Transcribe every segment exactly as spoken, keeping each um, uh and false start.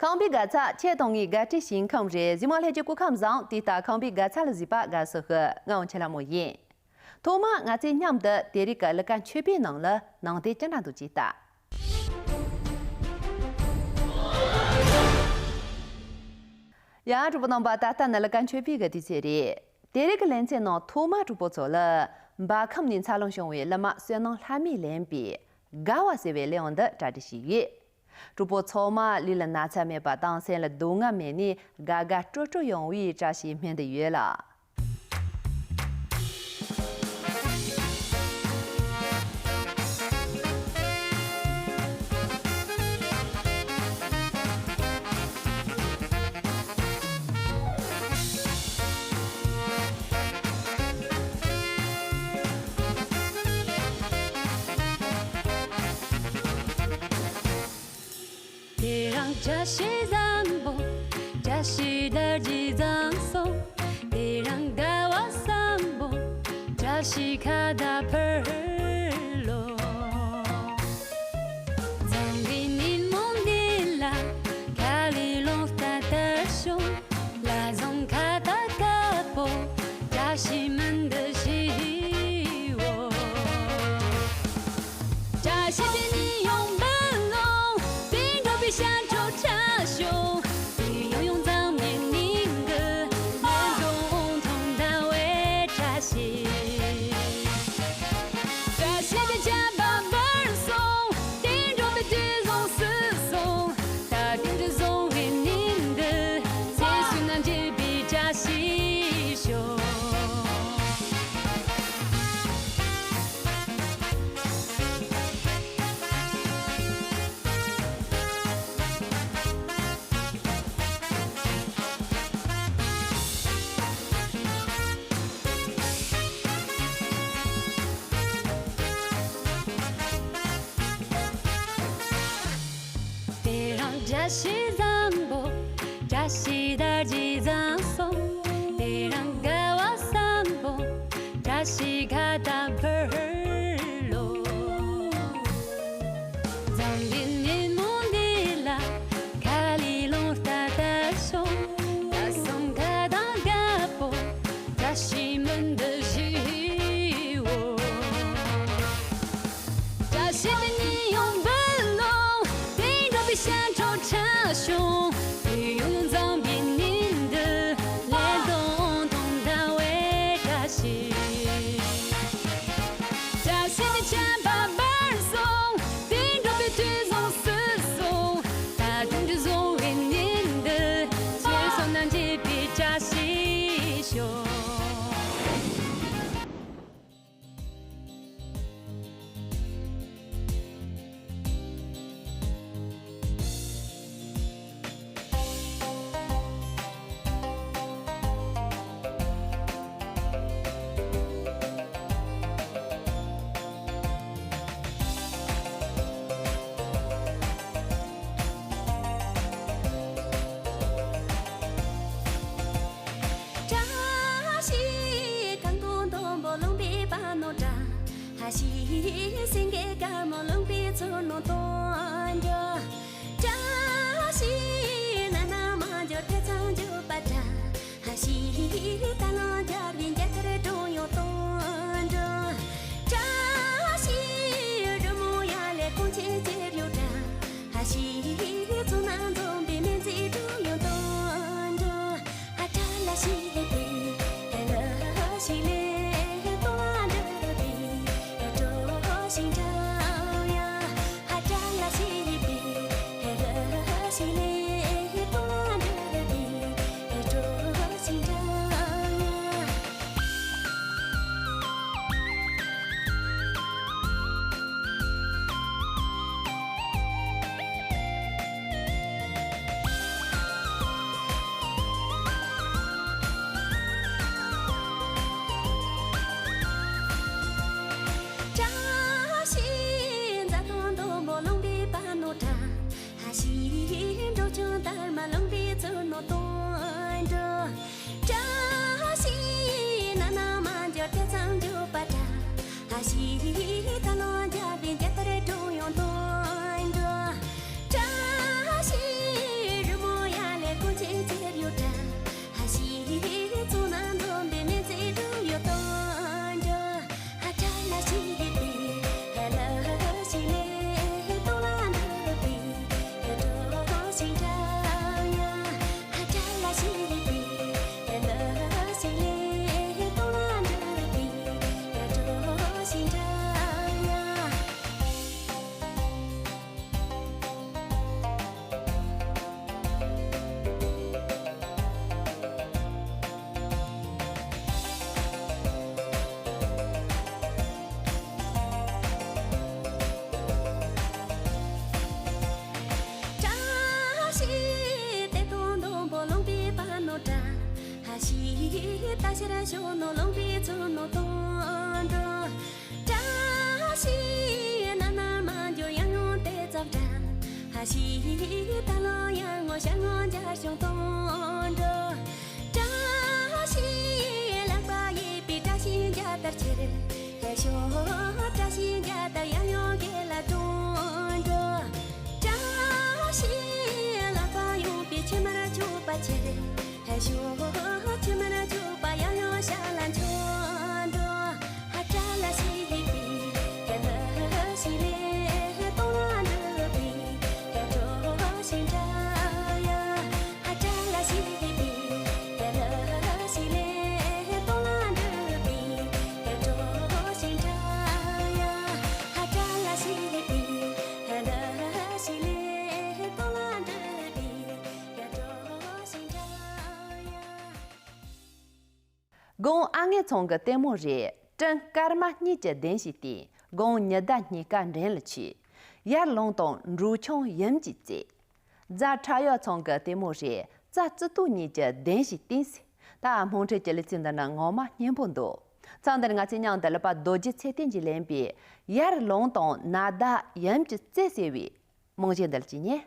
ཁམས་པའི་དགའ་ཚལ་ཁྱེད་དང་ངའི་དགའ་སྤྲོའི་ཞིང་ཁམས་རེད། གཟིགས་མོ་ལྷན་རྒྱས་སྐུ་ཁམས་བཟང་། དེ་ལྟར་ཁམས་པའི་དགའ་ཚལ་ལ་གཟིགས་པ་དགའ་བསུ་ཞུ། ང་འོ་ཆེ་ལྷ་མོ་ཡིན། ཐོག་མར་ང་ཚོས་མཉམ་དུ་དེ་རིང་གི་ཀླུ་མཁར་མཆོད་པའི་ནང་ལ་ནང་དོན་ཅི་འདྲ་འདུག་ཅེས་ལྟ། ཡང་གྲོགས་པོ་རྣམ་པ། ད་ལྟ་ནི་ཀླུ་མཁར་མཆོད་པའི་གི་དུས་ཚོད་རེད། དེ་རིང་གི་ལེ་ཚན་ནང་ཐོག་མར་གྲོགས་པོ་ཚོ་ལ་འབར་ཁམས་ནས་འཚར་ལོངས་བྱུང་བའི་གླུ་མ་བསོད་ནམས་ལྷ་མོས་ལེན་པའི་དགའ་བ་ཟེར་བའི་གླུ་དབྱངས་འདི་གྲ་སྒྲིག་བྱས་ཡོད། གྲོགས་པོ་ཚང་མ་ལུས་ལ་ན་ཚ་མེད་པ་དང་སེམས་ལ་སྡུག་བསྔལ་མེད་ནས་དགའ་དགའ་སྤྲོ་སྤྲོ་ཡོང་བའི་བཀྲ་ཤིས་སྨོན་འདུན་ཡོད་ལགས། དེ་རིང་བཀྲ་ཤིས་བཟང་པོ། བཀྲ་ཤིས་དར་གྱི་བཟང་སོང་། དེ་རིང་དགའ་བ་བཟང་པོ། བཀྲ་ཤིས་ཁ་བརྡ་འཕུར་ལོ། བཟང་པོའི་ཉིན་མོ་འདི་ལ། ཁ་ལས་རླུང་རྟ་དར་ཤོག་ལ་བཟང་ཁ་བརྡ་དཀར་པོ། བཀྲ་ཤིས་སྨོན་འདུན་ཞུའོ། བཀྲ་ཤིས་པའི་ཉིན་ཡོང་འབུལ་ལོ། དེ་འགྲོ་བའི་ཞབས་བྲོ་འཁྲབ་ཤོག་དེ་ཡང་ཡང་བཟང་པོའི་ཉིན་འདི། ལན་གྲོང་ཐང་ཟླ་བའི་བཀྲ་ཤིས། བཀྲ་ཤིས་པའི་བྱ་བ་འབར་སོང་། དེ་འགྲོ་བའི་དུས་བཟང་བསུ་སོང་། ད་དུང་དུས་བཟང་པོའི་ཉིན་འདི། ཚེ་བསོད་ནམས་འབྱེད་པའི་བཀྲ་ཤིས་ཤོག་དེ་རིང་བཀྲ་ཤིས་བཟང་པོ། བཀྲ་ཤིས་དར་གྱི་བཟང་སོང་། དེ་རིང་དགའ་བ་བཟང་པོ། བཀྲ་ཤིས་ཁ་བརྡ་འཕུར་ལོ། བཟང་པོའི་ཉིན་མོ་འདི་ལ། ཁ་ལས་རླུང་རྟ་དར་ཤོག་ད་བཟང་ཁ་བརྡ་དཀར་པོ། བཀྲ་ཤིས་སྨོན་འདུན་ཞུའོ། བཀྲ་ཤིས་པའི་ཉིན་ཡོང་འབུལ་ལོ། དེ་འགྲོ་བའི་ཞབས་བྲོ་འཁྲབ་ཤོག་དེ་ཡང་ཡང་བཟང་པོའི་ཉིན་འདི། ལན་གྲོང་ཐང་ཟླ་བའི་བཀྲ་ཤིས། བཀྲ་ཤིས་པའི་བྱ་བ་འབར་སོང་། དེ་འགྲོ་བའི་དུས་བཟང་བསུ་སོང་། ད་དུང་དུས་བཟང་པོའི་ཉིན་འདི། ཚེ་བསོད་ནམས་འབྱེད་པའི་བཀྲ་ཤིས་ཤོག་བཀྲ་ཤིས་གང་དུ་མཐོན་པོ་ལུང་པའི་བར་ནོ་བཀྲ། ཧ་ཤི་སེང་གེ་དཀར་མོ་ལུང་པའི་ཚུར་ནོ་སྟོན་འགྲོ། བཀྲ་ཤིས་ན་ན་མ་འཇོ་ཐེ་ཚང་འཇོ་པ་བཀྲ། ཧ་ཤི་ད་ལོ་འཇར་བའི་འཇའ་ཐར་གྲོང་ཡོ་སྟོན་འགྲོ། བཀྲ་ཤིས་རི་མོ་ཡ་ལེ་ཀུང་ཆེ་ཅེར་ཡོ་བཀྲ། ཧ་ཤི་ཚོ་ན་འཛོམས་པའི་མེ་ཛི་གྲོང་ཡོ་སྟོན་འགྲོ། ཧ་ཏྲ་ལ་ཤི་ལེ་པེ་ཧེ་ལ་ཤི་ལེ་ཏོ་འདྲ་པེ་ཧེ་ཏོ་ཤིང་ཏྲ་ཡ། ཧ་ཏྲ་ལ་ཤི་ལེ་པེ་ཧེ་ལ་ཤི་ལེ་ཏོ་འདྲ་པེ་ཧེ་ཏོ་ཤིང་ཏྲ་ཡ། བཀྲ་ཤིས་མཛའ་མཐུན་མཐོན་པོ་ལུང་པའི་བར་ནོ་བཀྲ། ཧ་ཤི་འབྲོག་ཆུང་དར་མ་ལུང་པའི་ཚུར་ནོ་སྟོན། བཀྲ་ཤིས་དེ་དང་སྡོང་པོ་ལུང་པའི་བར་ནོ་བཀྲ། ཧ་ཤི་ད་ཤི་ར་ཤོ་ནོ་ལུང་པའི་ཚུལ་ནོ་དོན་འགྲོ། བཀྲ་ཤིས་ན་ན་མ་འགྱོ་ཡང་ཡང་དེ་ཙབ་བཀྲ། ཧ་ཤི་ད་ལོ་ཡང་ངོ་ཤ་ངོ་འཇའ་ཤོང་དོན་འགྲོ། བཀྲ་ཤིས་ལག་པ་ཡིབ་པའི་བཀྲ་ཤིས་རྒྱ་དར་ཁྱེར། ཧེ་ཤོ་བཀྲ་ཤིས་རྒྱ་དར་ཡང་ཡང་གེ་ལ་དོན་འགྲོ། བཀྲ་ཤིས་ལག་པ་ཡོང་པའི་ཕྱི་མར་ཆུ་པ་ཁྱེར། ཧེ་ཤོ་ཕྱི་མར་ཆུ་པ་ཡང་ཡང་ཤ་ལ་འཆོ་འགྲོ། ཧ་བཀྲ་ལ་ཤིས་པའི་ཧེ་ལ་ཤི་ལེ་ཧེ་ཏོ་ལ་འགྲུབ་པའི་ཧེ་འགྲོ་ཤིང་འདྲ་ཡ། ཧ་བཀྲ་ལ་ཤིས་པའི་ཧེ་ལ་ཤི་ལེ་ཧེ་ཏོ་ལ་འགྲུབ་པའི་ཧེ་འགྲོ་ཤིང་འདྲ་ཡ། ཧ་བཀྲ་ལ་ཤིས་པའི་ཧེ་ལ་ཤི་ལེ་ཧེ་ཏོ་ལ་འགྲུབ་པའི་ཧེ་འགྲོ་ཤིང་འདྲ་ཡ། དགོང་ཨ་ངེ་ཚང་གི་ལྟད་མོ་རེད། སྤྲིན་སྐར་མ་གཉིས་ཀྱི་གདན་ཞིག་བཏིང་། དགོང་ཉི་ཟླ་གཉིས་ཀ་འགྲན་ལ་ཆས། ཡར་ལུང་དང་འབྲོག་ཆུང་ཡུམ་གྱི་རྩེ། རྫ་ཁྲ་ཡོ་ཚང་གི་ལྟད་མོ་རེད། རྩ་རྩི་ཏོ་གཉིས་ཀྱི་གདན་ཞིག་བཏིང་ཟིག་ད་དམངས་ཁྲོད་ཀྱི་ལི་ཚིག་འདི་ནི་ངོ་མ་སྙན་པོ་འདུག་ཚང་འདིར་ང་ཚོས་མཉམ་དུ་ལི་པ་རྡོ་རྗེ་ཚེ་བརྟན་གྱིས་ལེན་པའི་ཡར་ལུང་དང་ནཱ་ཟླ་ཡུམ་གྱི་རྩེ་ཟེར་བའི་རྨང་གཞི་འདི་ལ་བྱས་ཉེ།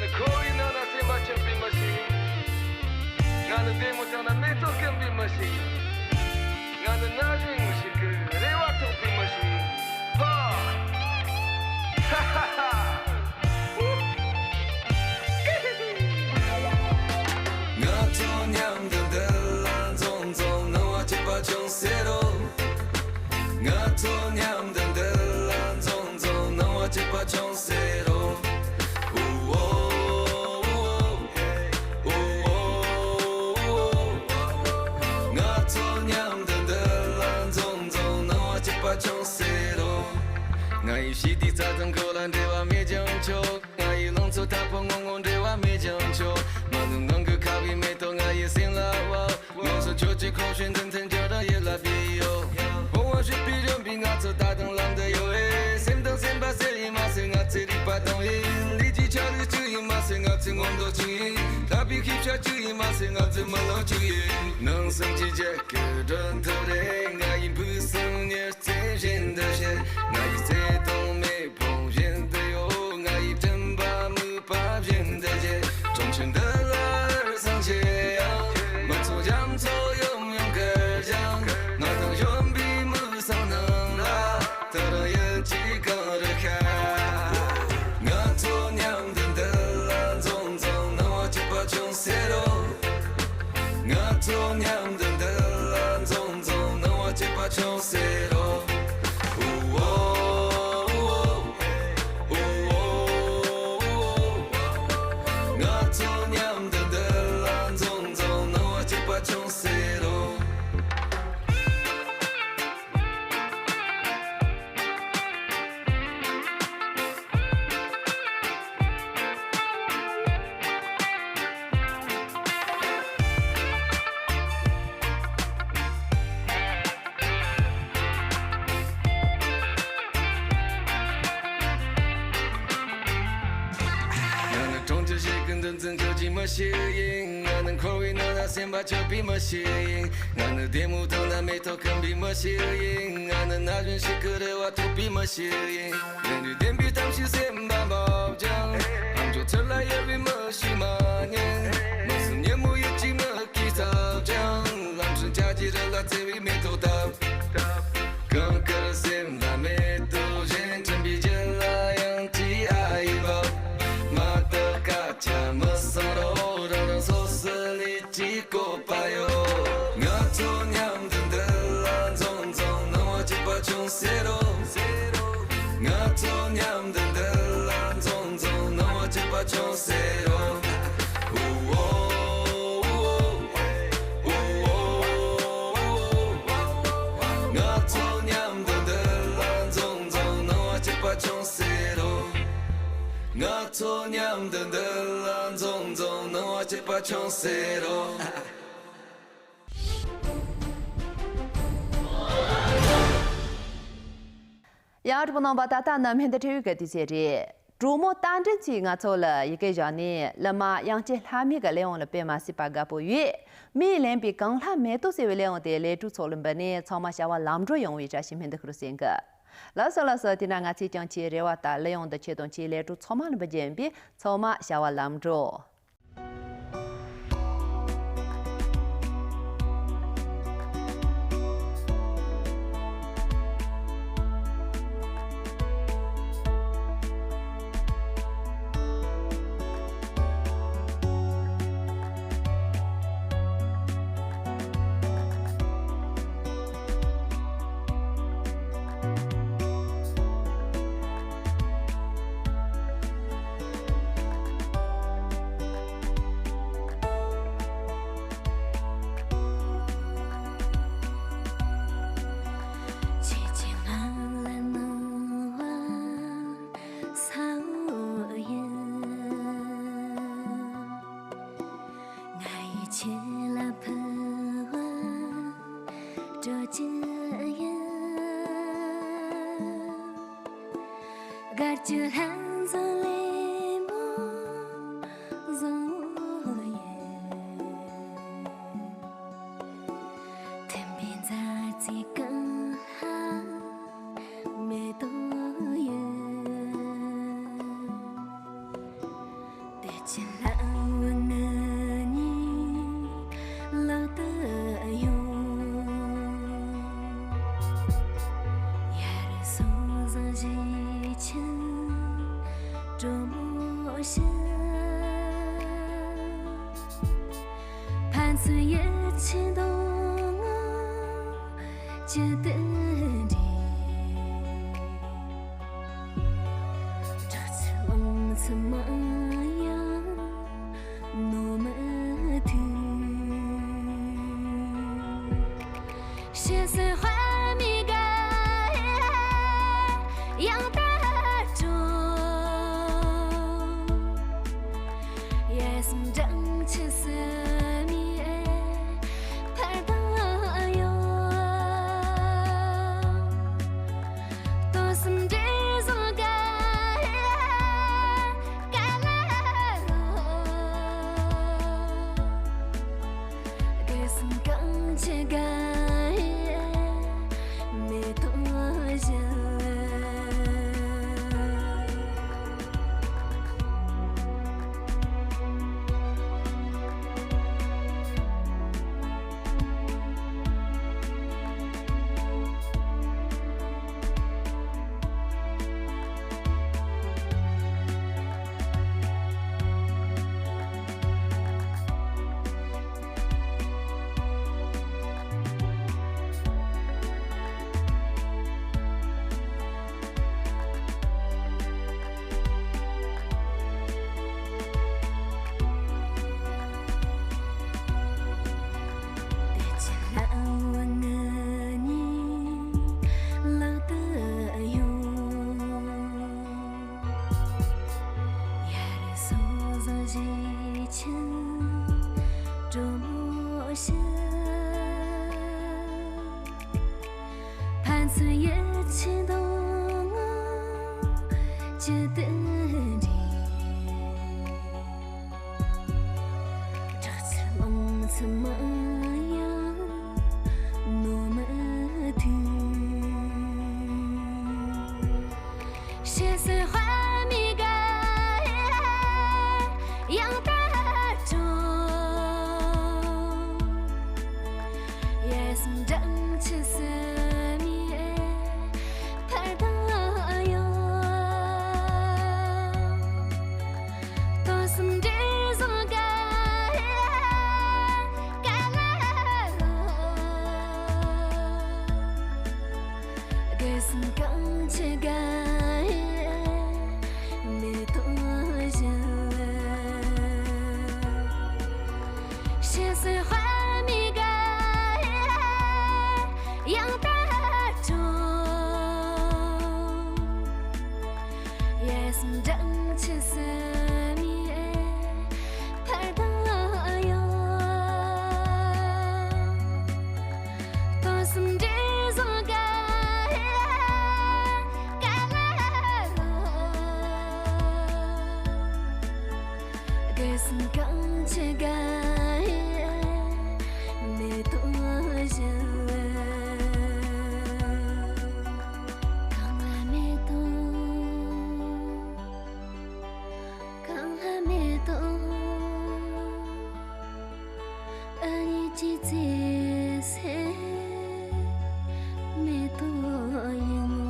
ནི་འཁོར་བའི་ནང་ན་སེམས་པ་ཆགས་པའི་མི་ཞིག་ཡིན། ང་ནི་ལྟད་མོ་བཏང་ན་མེ་ཏོག་སྐམ་པའི་མི་ཞིག་ཡིན། ང་ནི་ན་གཞོན་མི་ཞིག་གི་རེ་བ་ཐོགས་པའི་མི་ཞིག་ཡིན། ཧ། ཧ་ཧ་ཧ། ང་ཚོ་མཉམ་དུ་འདི་ལ་འཛོམས་འཛོམས། སྣང་བ་སྐྱིད་པ་བྱུང་ཟེར་རོ། ང་ཚོ་མཉམ་དུ་འདི་ལ་འཛོམས་འཛོམས། སྣང་བ་སྐྱིད་པ་བྱུང་ཟེར་རོ། ཨུ་ཨོ། ཨུ་ཨོ། ང་ཚོ་མཉམ་དུ་འདི་ལ་འཛོམས་འཛོམས། སྣང་བ་སྐྱིད་པ་བྱུང་ཟེར་རོ། ང་ཡི་ཞི་བདེའི་རྩྭ་ཐང་ཁོ་ལ་འབྲེལ་བ་མེད་ཀྱང་ཆོག་ང་ཡི་ལང་ཚོ་དྭགས་པོ་ངོ་ངོ་འབྲེལ་བ་མེད་ཀྱང་ཆོག་མ་ནུ་ངང་གི་ཁ་བའི་མེ་ཏོག་ང་ཡི་སེམས་ལ་བབས། ལོངས་སུ་སྤྱོད་ཀྱི་ཁོང་ཞིང་འདུན་ཐེན་རྒྱ་ར་ཡེ་ལ་བི་ཡོ། ཧོ་བ་ཞིག་པི་རོན་པི་ང་ཚོ་ད་དུང་ལམ་དུ་ཡོད་ཨེ། སེམས་དང་སེམས་པ་སེལ་ཡིན་མ་སེ་ང་ཚེ་རིག་པ་དང་ཨེ། ལི་ཅི་ཆ་ལི་ཅི་ཡིན་མ་སེ་ང་ཚེ་ངོམ་དོ་ཅི་ཡིན། ཐག་པའི་ཤེས་བྱ་ཅི་ཡིན་མ་སེ་ང་ཚེ་མི་ལོ་ཅི་ཡིན། ནང་སེམས་ཀྱི་རྒྱལ་ཁ་སྒྲོན་ཐུབ་རེ་ང་ཡི་འབུ་སྲིན་ཉེར་རྩེ་བཞིན་དུ་བཞད། ང་ཡི་བརྩེ་དུང་མེ་ཕུང་བཞིན་དུ་གཡོ། ང་ཡི་དྲན་པ་མུན་པ་བཞིན་དུ་རྒྱས། གྲོང་ཁྱེར་འདི་ལ་སངས་རྒྱས་ཡང་། མི་ཚོགས་རྒྱ་མཚོ་ཡོམ་ཡོམ་གར་བཞེངས། ང་དང་གཞོན་པའི་མི་བཟང་རྣམས་ལ། ད་རང་ཡིད་ཀྱི་གངས་རི་ཤར། ང་ཚོ་མཉམ་དུ་འདི་ལ་འཛོམས་འཛོམས། སྣང་བ་སྐྱིད་པ་བྱུང་ཟེར་རོ། ང་ཚོ་མཉམ་དུ་འདི་ལ་འཛོམས་འཛོམས། སྣང་བ་སྐྱིད་པ་བྱུང་ཟེར་རོ། ཨུ་ཨོ། ཨུ་ཨོ། ང་ཚོ་མཉམ་དུ་འདི་ལ་འཛོམས་འཛོམས། སྣང་བ་སྐྱིད་པ་བྱུང་ཟེར་རོ། ང་ནི་གྲོང་ཁྱེར་ཞིག་གི་འདུ་འཛི་འཇོག་གི་མི་ཞིག་ཡིན། ང་ནི་འཁོར་བའི་ནང་ན་སེམས་པ་ཆགས་པའི་མི་ཞིག་ཡིན། ང་ནི་ལྟད་མོ་བཏང་ན་མེ་ཏོག་སྐམ་པའི་མི་ཞིག་ཡིན། ང་ནི་ན་གཞོན་ཞིག་གི་རེ་བ་ཐོགས་པའི་མི་ཞིག་ཡིན། ལས་ནི་བདེན་པའི་གཏམ་ཞིག་སེམས་པ་འབབ་ཀྱང་། ལྷམ་ཅོག་ཚུར་ལ་ཡལ་བའི་མི་ཞིག་མ་ཉན། མི་སུ་ཉལ་མོ་ཡིད་ཀྱི་མི་གིས་བཏབ་ཀྱང་། ལམ་སྲིན་བྱ་རྒྱལ་རི་ལ་བརྩེ་བའི་མེ་ཏོག་བཏབ། གངས་དཀར་སེམས་ལ་མེ་ཏོག་བཞིན། དྲན་པའི་རྒྱུད་ལ་ཡང་ཅི་ཨ་ཡི་བབ། མ་དག་སྐད་ཆ་མི་གསང་རོགས། རང་རང་སོ་སོའི་ལས་ཀྱི་བཀོད་པ་ཡོད། ང་ཚོ་མཉམ་དུ་འདི་ལ་འཛོམས་འཛོམས། སྣང་བ་སྐྱིད་པ་བྱུང་ཟེར་རོ། ང་ཚོ་མཉམ་དུ་འདི་ལ་འཛོམས་འཛོམས། སྣང་བ་སྐྱིད་པ་བྱུང་ཟེར་རོ། ཨུ་ཨོ། ཨུ་ཨོ། ང་ཚོ་མཉམ་དུ་འདི་ལ་འཛོམས་འཛོམས། སྣང་བ་སྐྱིད་པ་བྱུང་ཟེར་རོ། ང་ཚོ་མཉམ་དུ་འདི་ལ་འཛོམས་འཛོམས། སྣང་བ་སྐྱིད་པ་བྱུང་ཟེར་རོ། ཡང་རིག་པ་རྣམ་པ། ད་ལྟ་ནི་སྨན་དང་འབྲེལ་ཡོད་ཀྱི་དུས་ཚོད་རེད། གྲོགས་མོ་རྟ་མགྲིན་གྱིས་ང་ཚོ་ལ་ཡི་གེ་བཞག་ནས་གླུ་མ་དབྱངས་ཅན་ལྷ་མོའི་གི་གླེང་བ་ལ་དཔེ་མ་སྲིད་པ་དགའ་པོ་ཡོད། མིས་ལེན་པའི་གངས་ལྷ་མེ་ཏོག་ཟེར་བའི་གླེང་བ་དེ་ལས་གྲོགས་ཚོ་ལ་འབུལ་ནས་ཚང་མ་བྱ་བ་ལམ་འགྲོ་ཡོང་བའི་བཀྲ་ཤིས་སྨོན་འདུན་ཞུ་རོགས་ཟེར་གི། ལགས་སོ་ལགས་སོ། དེ་ན་ང་ཚོས་ཀྱང་ཁྱེད་རེ་བ་དང་གླུ་དབྱངས་དང་ཆོས་དང་ཁྱེད་ལས་གྲོགས་ཚང་མ་ལ་འབུལ་རྒྱུ་ཡིན་པས། ཚང་མ་བྱ་བ་ལམ་འགྲོ། ང་ཡི་ཆེད་ལ་ཕུལ་བ་སྤྲོད་ཀྱི་ཡིན། དགར་གྱི་ལྷན་འཛོམས་ལེན་མོ་བཟང་ཡིན། མཐུན་པའི་མཛའ་བརྩེ་ཀུན་ཧ་མེ་ཏོག་ཡིན། དེ་ བྱིན་རླབས་ངེད་གཉིས་ལག་ཏུ་ཡོད། ཡར་སོང་བཟང་ཞིག་ཆེན་གྲོགས་མོ་ཞིག་ཕན་ཚུན་ཡིད་ཆེས་དང་ངང་ཇི་ལྟར་འདྲེས། བྲག་ཅའི་ལང་ཚོ་མང་ཡང་ནོར་མི་ཐུབ། ཕྱི་སོས་དཔག་མེད་ག་ཡང་དག་སྤྲོ། ཡ་སེམས་སྦྲང་ཆུ་སེམས་ཡས་འཕར་དང་ཡོང་། དོན་གསུམ་འབྲས་བཟང་ག་ཡ་ག་ལ་རོ། དགེ་སེམས་གང་ཆེ་ག་ཡ་མེ་ཏོག་བཞིན། བདེ་ཆེན་ལྷ་བུ་ང་གཉིས་ལག་ཏུ་ཡོད། ཡར་སོང་བཟང་ཞིག་ཆེན་གྲོགས་མོ་ཞིག་ཕན་ཚུན་ཡིད་ཆེས་དང་ངང་ཇི་ལྟར་འདྲེས། བྲག་ཅའི་ལང་ཚོ་མང་ཡང་ནོར་མི་ཐུབ། ཕྱི་སོས་དཔག་མེད་ག་ཡང་དག་སྤྲོ། ཡ་སེམས་སྦྲང་ཆུ་སེམས་ཡས་འཕར་དང་ཡོང་། དོན་གསུམ་འབྲས་བཟང་ག་ཡ་ག་ལ་རོ། དགེ་སེམས་གང་ཆེ་ག་ཡ་མེ་ཏོག་བཞིན། ཕྱི་སོས་དཔག་མེད་ག་ཡ་ཡང་དག་སྤྲོ། ཡ་སེམས་སྦྲང་ཆུ་སེམས་ཡས་འཕར་དང་ཡོང་། དོན་གསུམ་འབྲས་བཟང་ག་ཡ་ག་ལ་རོ། དགེ་སེམས་གང་ཆེ་ག་ཡ་མེ་ཏོག་བཞིན། གང་ལ་མེ་ཏོག་གང་ལ་མེ་ཏོག་ཨ་ནི་ཅི་ཚེ་སེ་མེ་ཏོག་ཡིན་ནོ།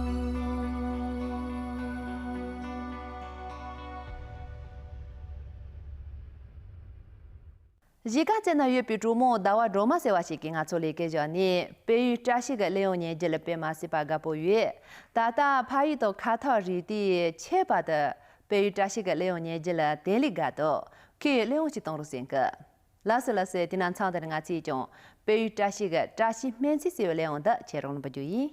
གཞིས་ཀ་རྩེ་ན་ཡོད་པའི་གྲོགས་མོ་ཟླ་བ་སྒྲོལ་མ་ཟེར་བ་ཞིག་གིས་ང་ཚོ་ལ་སྐད་བརྒྱབ་ནས་དཔལ་ཡུལ་བཀྲ་ཤིས་ཀྱི་གླེང་བ་ཉན་རྒྱུ་ལ་དཔེ་མ་སྲིད་པ་དགའ་པོ་ཡོད། ད་ལྟ་ཕ་ཡུལ་དང་ཁ་ཐོར་རེད་དེ་ཁྱད་པར་དུ་དཔལ་ཡུལ་བཀྲ་ཤིས་ཀྱི་གླེང་བ་ཉན་རྒྱུ་ལ་དེ་ལས་དགའ་འདུག་ཁོས་གླེང་བ་ཞིག་གཏོང་རོགས་ཟེར་གི། ལགས་སོ་ལགས་སོ། དེ་ན་མཚམས་འདིར་ང་ཚོས་ཀྱང་དཔལ་ཡུལ་བཀྲ་ཤིས་ཀྱི་བཀྲ་ཤིས་སྨན་རྩིས་ཟེར་བའི་གླེང་བ་འདི་ཁྱེད་རང་ལ་འབུལ་རྒྱུ་ཡིན།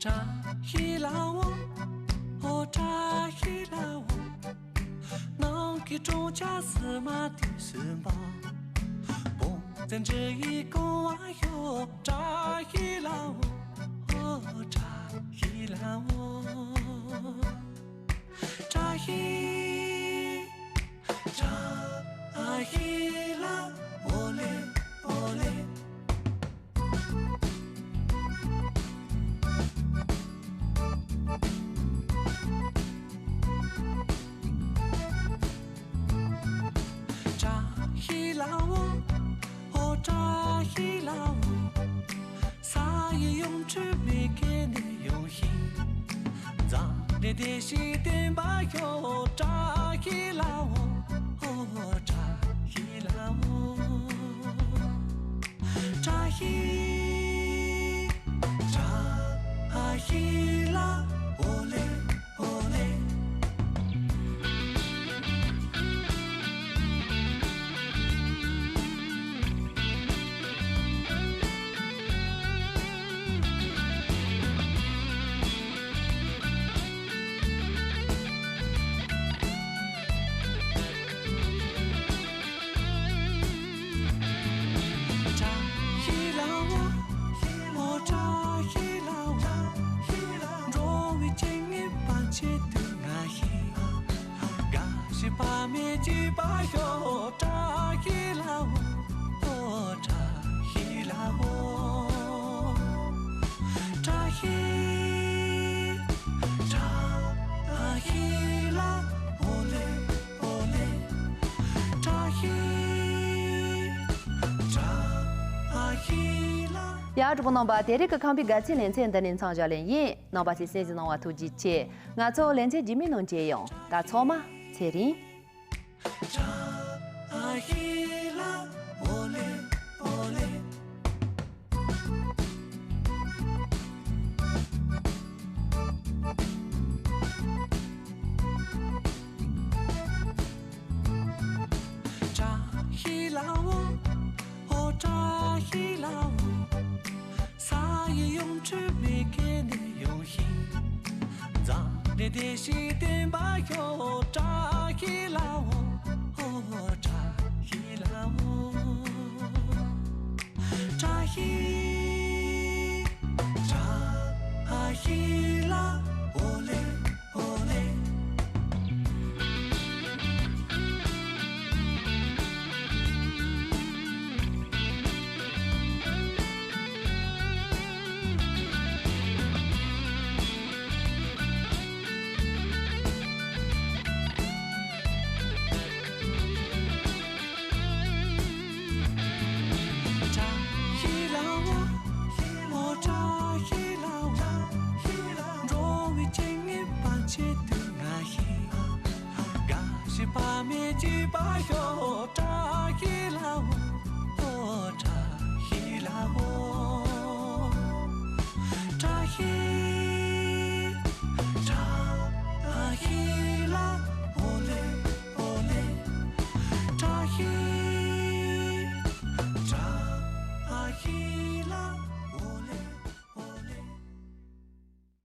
བཀྲ་ཤིས་ལྷ་བུ། ཨོ་བཀྲ་ཤིས་ལྷ་བུ། ནང་གི་གྲོང་ཆ་སི་མ་དུས་སུ་འབབ། བོང་རྩེ་འབྲི་ཡི་གོང་བ་ཤོག་བཀྲ་ཤིས་ལྷ་བུ། ཨོ་བཀྲ་ཤིས་ལྷ་བུ། བདེ་ཞིག་བསྟན་པ་ཤོག་བཀྲ་ཤིས་ལྷ་འོ། བཀྲ་ཤིས་ལྷ་འོ། བཀྲ་ཤིས། བཀྲ་ཤིས་ལྷ་འོ་ལེ། འོ་ལེ། བཀྲ་ཤིས་ལྷ་འོ། འོ་བཀྲ་ཤིས་ལྷ་འོ། འགྲོ་བའི་སྤྱན་སྔའི་བར་ཆད་དུ་ང་ཤི། དགའ་བཞིན་བག་མེད་སྐྱིད་པ་ཤོག་བཀྲ་ཤིས་ལྷ་འོ། འོ་བཀྲ་ཤིས་ལྷ་འོ། བཀྲ་ཤིས། བཀྲ་ཤིས་ལྷ་འོ་ལེ། འོ་ལེ། བཀྲ་ཤིས། བཀྲ་ཤིས་ལྷ། ཡ། གྲོགས་པོ་རྣམ་པ། དེ་རིང་གི་ཁམས་པའི་དགའ་ཚལ་ལེ་ཚན་འདི་ནས་མཚམས་བཞག་ལེ་ཡིན། རྣམ་པ་ཚོས་གསན་གཟིགས་གནང་བ་ཐུགས་རྗེ་ཆེ། ང་ཚོ་ལེ་ཚན་རྗེས་མའི་ནང་མཇལ་ཡོང་། ད་ཚང་མ་ཚེ་རིང་། བཀྲ་ཤིས་ལྷ་འོ་ལེ། འོ་ལེ། བཀྲ་ཤིས་ལྷ་འོ། འོ་བཀྲ་ཤིས་ལྷ་འོ། ས་ཡི་ཡོངས་ཁྱབ་མི་སྐད་ནས་ཡོང་ཞིང་། འཛམ་གླིང་བདེ་ཞིང་བརྟན་པར་ཤོག་བཀྲ་ཤིས་ལྷ་འོ། འོ་བཀྲ་ཤིས་ལྷ་འོ། བཀྲ་ཤིས། བཀྲ་ཤིས་ལྷ་འོ་ལེ། འོ་ལེ། བཀྲ་ཤིས་ལྷ་འོ། འོ་བཀྲ་ཤིས་ལྷ་འོ། འགྲོ་བའི་སྤྱན་སྔའི་བར་ཆད་དུ་ང་ཤི། དགའ་བཞིན་བག་མེད་སྐྱིད་པ་ཤོག་བཀྲ་